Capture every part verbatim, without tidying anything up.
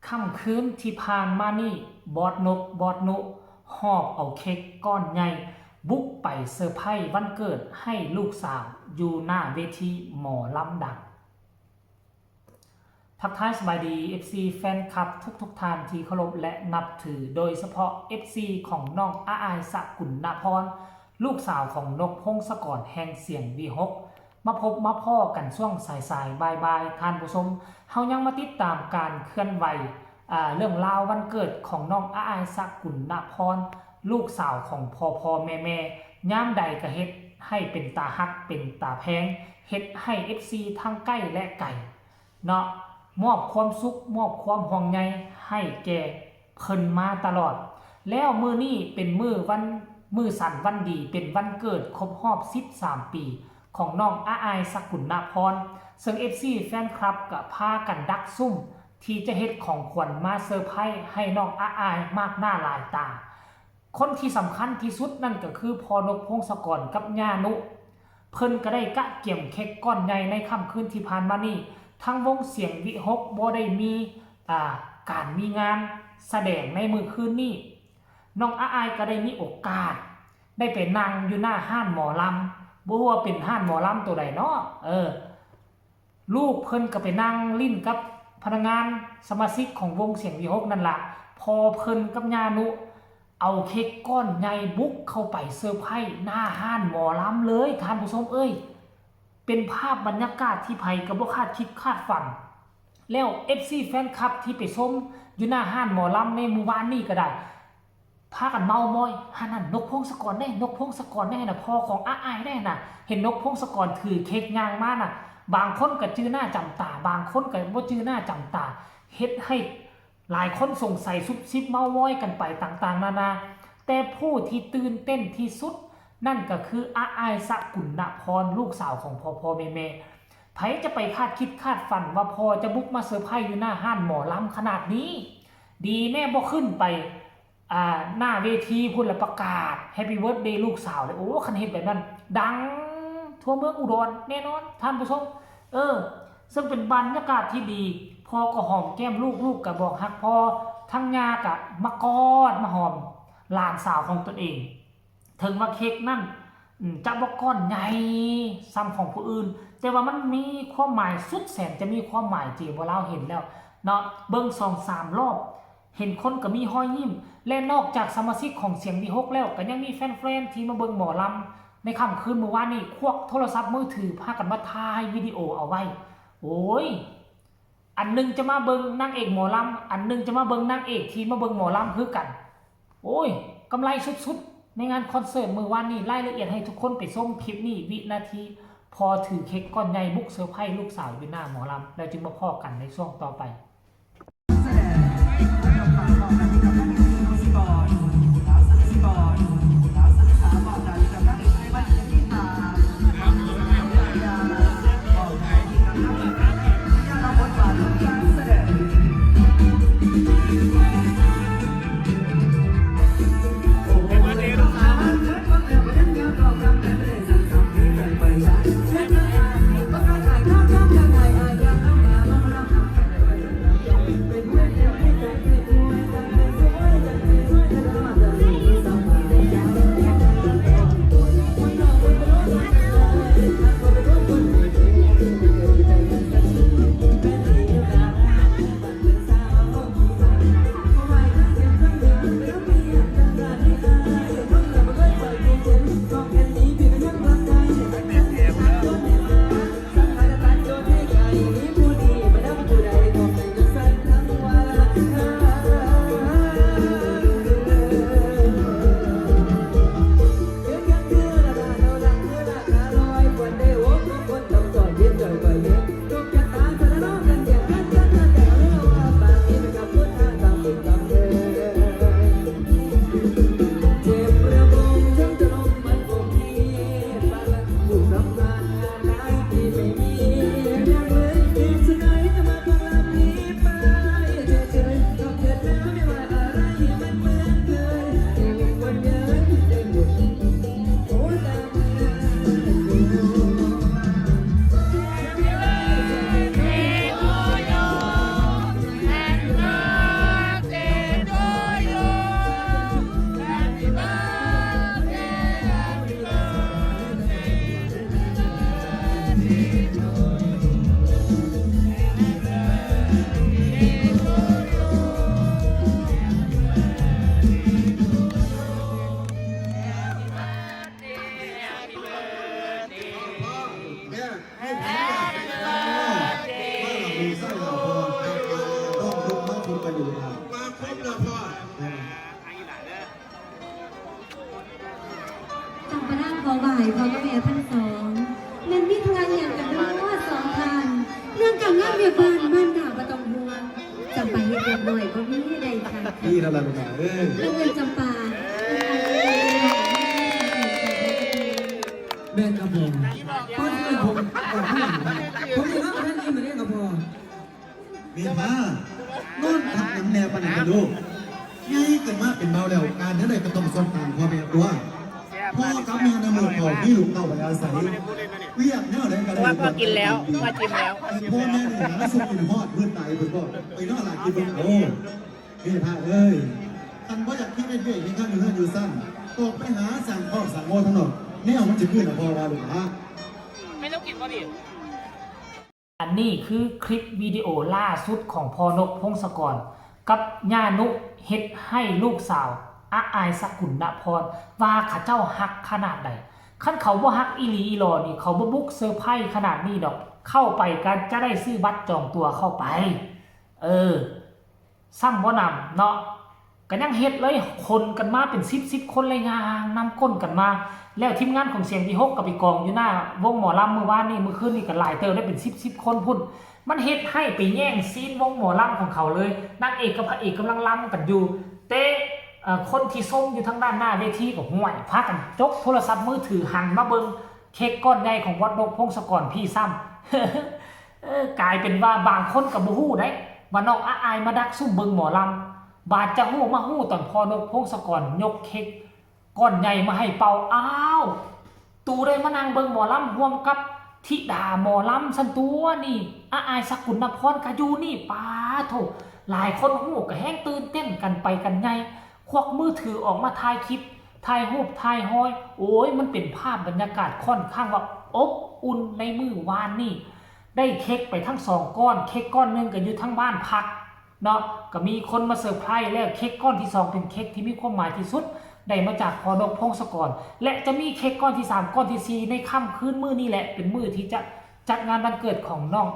ค่ำคืนที่ผ่านมานี้ บอสนก บอสนุ หอบเอาเค้กก้อนใหญ่ บุกไปเซอร์ไพรส์วันเกิดให้ลูกสาวอยู่หน้าเวทีหมอลำดัง ทักทายสบายดี เอฟซี แฟนคลับทุกๆท่านที่เคารพและนับถือ โดยเฉพาะ เอฟซี ของน้องอาอายสกุลนพร ลูกสาวของนกพงศกรแห่งเสียงวีหก มาพบมาพ้อกันช่วงสายๆบ่ายๆ ท่านผู้ชม เฮายังมาติดตามการเคลื่อนไหว อ่า เรื่องราววันเกิดของน้องอาอายสกุลนพร ลูกสาวของพ่อพ่อแม่แม่ ยามใดก็เฮ็ดให้เป็นตาฮักเป็นตาแพง เฮ็ดให้ เอฟซี ทั้งใกล้และไกล เนาะ มอบความสุข มอบความห่วงใยให้แก่เพิ่นมาตลอด แล้วมื้อนี้เป็นมื้อวัน มื้อสันวันดี เป็นวันเกิดครบรอบ สิบสาม ปี ของน้องอาอายสกุลนพร ซึ่ง เอฟซี แฟนคลับก็พากันดักซุ่ม ที่จะเฮ็ดของขวัญมาเซอร์ไพรส์ให้น้องอาอายมากหน้าหลายตา คนที่สำคัญที่สุดนั่นก็คือพ่อนกพงศกรกับย่านุ เพิ่นก็ได้กะเกียมเค้กก้อนใหญ่ในค่ำคืนที่ผ่านมานี้ ทางวงเสียงวีหกบ่ได้มี อ่า การมีงานแสดงในมื้อคืนนี้ น้องอาอายก็ได้มีโอกาส ได้ไปนั่งอยู่หน้าร้านหมอลำ บ่ฮู้ว่าเป็นร้านหมอลำตัวใดเนาะ เออ ลูกเพิ่นก็ไปนั่งเล่นกับพนักงานสมาชิกของวงเสียงวีหกนั่นล่ะ พ่อเพิ่นกับย่านุ เอาเค้กก้อนใหญ่บุกเข้าไปเซอร์ไพรส์หน้าร้านหมอลำเลย ท่านผู้ชมเอ้ย เป็นภาพบรรยากาศที่ไผก็บ่คาดคิดคาดฝัน แล้ว เอฟซี แฟนคลับที่ไปชมอยู่หน้าร้านหมอลำในมื้อวานนี้ก็ได้ พากันเม้ามอย "ฮะ นั่นนกพงศกรเด้ นกพงศกรเด้น่ะ พ่อของอาอายเด้น่ะ" เห็นนกพงศกรถือเค้กย่างมาน่ะ บางคนก็จื่อหน้าจำตา บางคนก็บ่จื่อหน้าจำตา เฮ็ดให้หลายคนสงสัยซุบซิบเม้ามอยกันไปต่างๆนานา แต่ผู้ที่ตื่นเต้นที่สุด นั่นก็คืออาอายสกุลนพร ลูกสาวของพ่อพ่อแม่แม่ ไผจะไปคาดคิดคาดฝันว่าพ่อจะบุกมาเซอร์ไพรส์อยู่หน้าร้านหมอลำขนาดนี้ ดีแน่บ่ขึ้นไป อ่า หน้าเวทีพุ้นละประกาศ Happy Birthday ลูกสาวเลย โอ้ คันเฮ็ดแบบนั้น ดังทั่วเมืองอุดรแน่นอน ท่านผู้ชม เออ ซึ่งเป็นบรรยากาศที่ดี พ่อก็หอมแก้มลูก ลูกก็บอกฮักพ่อ ทั้งย่าก็มากอดมาหอมหลานสาวของตนเอง ถึงว่าเค้กนั่น อืม จะบ่ก้อนใหญ่ส่ำของผู้อื่น แต่ว่ามันมีความหมายสุดแสนจะมีความหมาย เจบ่าวลาวเห็นแล้วเนาะ เบิ่งสองสามรอบ เห็นคนก็มีรอยยิ้ม และนอกจากสมาชิกของเสียงวีหกแล้ว ก็ยังมีแฟนๆที่มาเบิ่งหมอลำในค่ำคืนมื้อวานนี้ ควักโทรศัพท์มือถือพากันมาถ่ายวิดีโอเอาไว้ โอ้ย อันหนึ่งจะมาเบิ่งนางเอกหมอลำ อันหนึ่งจะมาเบิ่งนางเอกที่มาเบิ่งหมอลำคือกัน โอ้ย กำไรสุดๆ ในงานคอนเสิร์ตมื้อวานนี้ รายละเอียดให้ทุกคนไปชมคลิปนี้ วินาที พอถือเค้กก้อนใหญ่บุกเซอร์ไพรส์ลูกสาวอยู่หน้าหมอลำ แล้วจึงมาพ้อกันในช่วงต่อไป เนี่ยลูกหลานมาหลับดีไส้หลับพอต้องลุกมาพูดกันอยู่ครับ มาครบเลยพ่อ จำปาดาขอไหว้พ่อกับแม่ทั้งสอง แม่นมีธุระอิหยังกันเนาะสองท่าน เรื่องการงานเวียกบ้านมารดาบ่ต้องห่วง จำปาเฮ็ดเรียบร้อยบ่มีได้ค่ะ นี่แล้วล่ะลูกหลานเอ้ย เรื่องเงินจำปา แม่นครับผมพ่อที่เป็นผมออกข้างหลังครับผมจะรับแม่นอินเหมือนกันครับพ่อ มีพานอนพักน้ำแนวปานนั้นลูกใหญ่เกินมาเป็นเบาแล้ว การเท่าใดก็ต้องส่งตามพ่อแม่ตัวพ่อกับแม่ในเมืองของมีลูกเต้าไปอาศัยเรียกแนวใดก็ได้ ว่าพ่อกินแล้วพ่อกินแล้ว พ่อแม่หนึ่งหาสุกินฮอดมืดตายเพิ่นก็ไปนอนหลับกินเพิ่นโอ้นี่พระเอ้ยท่านบ่อยากคิดให้เวียกมีงานอยู่เฮือนอยู่ซ่านก็ไปหาสั่งพ่อสั่งโมทั้งหมดแนวมันจะขึ้นนะพ่อว่าลูกหลาน ไม่ต้องกินก็ดี อันนี้คือคลิปวิดีโอล่าสุดของพ่อนกพงศกร กับย่านุเฮ็ดให้ลูกสาวอาอายสกุลนพร ว่าเขาเจ้าฮักขนาดใดคันเขาบ่ฮักอีหลีอีหลอนี่เขาบ่บุกเซอร์ไพรส์ขนาดนี้ดอก เข้าไปกันจะได้ซื้อบัตรจองตั๋วเข้าไป เออ ซ้ำบ่นำเนาะก็ยังเฮ็ดเลยคนกันมาเป็นสิบสิบคนเลยย่างนำก้นกันมา แล้วทีมงานของเสียงที่หกก็ไปกองอยู่หน้าวงหมอลำมื้อวานนี่มื้อคืนนี่ก็หลายเติบได้เป็นสิบสิบคนพุ่น มันเฮ็ดให้ไปแย่งซีนวงหมอลำของเขาเลยนางเอกกับพระเอกกำลังลำกันอยู่แต่เอ่อคนที่ชมอยู่ทางด้านหน้าเวทีก็ห้วยพากันจกโทรศัพท์มือถือหันมาเบิ่งเค้กก้อนใหญ่ของบอสนกพงศกรพี่ซ้ำ เออกลายเป็นว่าบางคนก็บ่ฮู้ได้ว่าน้องอาอายมาดักซุ่มเบิ่งหมอลำบาดจะฮู้มาฮู้ตอนพ่อนกพงศกรยกเค้กก้อนใหญ่มาให้เป่าอ้าวตูได้มานั่งเบิ่งหมอลำร่วมกับธิดาหมอลำซั่นตัวนี่อาอายสกุลนพรก็อยู่นี่ปาโถหลายคนฮู้ก็แฮงตื่นเต้นกันไปกันใหญ่ควักมือถือออกมาถ่ายคลิปถ่ายรูปถ่ายฮอยโอ้ยมันเป็นภาพบรรยากาศค่อนข้างว่าอบอุ่นในมื้อวานนี่ ได้เค้กไปทั้งสองก้อน เค้กก้อนหนึ่งก็อยู่ทั้งบ้านพักเนาะก็มีคนมาเซอร์ไพรส์แล้วเค้กก้อนที่สองเป็นเค้กที่มีความหมายที่สุด ได้มาจากพ่อนกพงศกร และจะมีเค้กก้อนที่สามก้อนที่สี่ในค่ำคืนมื้อนี้แหละเป็นมื้อที่จะจัดงานวันเกิดของน้อง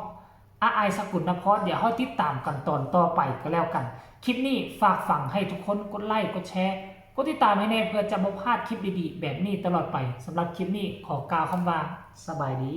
อาอายสกุลนพรเดี๋ยวเฮาติดตามกันตอนต่อไปก็แล้วกัน คลิปนี้ฝากฝังให้ทุกคนกดไลค์กดแชร์ กดติดตามให้แน่เพื่อจะบ่พลาดคลิปดีๆ แบบนี้ตลอดไปสำหรับคลิปนี้ขอกล่าวคำว่าสบายดี